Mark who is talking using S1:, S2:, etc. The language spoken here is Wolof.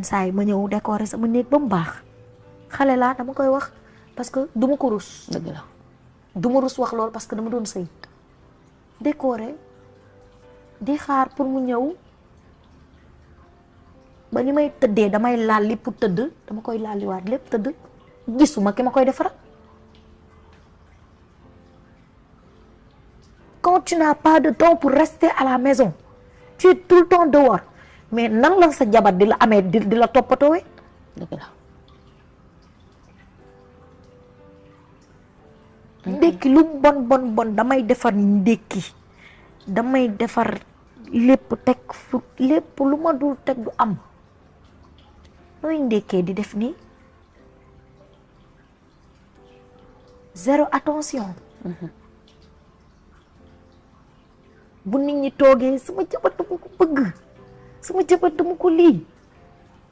S1: saa yi ma ñëw décorer sama néeg ba mu baax xale laa dama koy wax parce que du ma ko rus.
S2: dëgg la
S1: du ma rus wax loolu parce que dama doon sëy décorer di xaar pour mu ñëw ba ni may tëddee damay lalli pour tëdd dama koy lalliwaat lépp tëdd gisuma ki ma koy defaral. Quand tu n'as pas de temps pour rester à la maison tu es tout le temps dehors mais nan la sa jabar di la amee di la toppatoowee.
S2: dëgg la.
S1: ndékki lu bon damay defar ndékki damay defar lépp teg fu lépp lu ma dul teg du am nooy ndékkee di def nii zéro attention. bu nit ñi toogee sama jabar dama ko bëgg sama jabar dama ko lii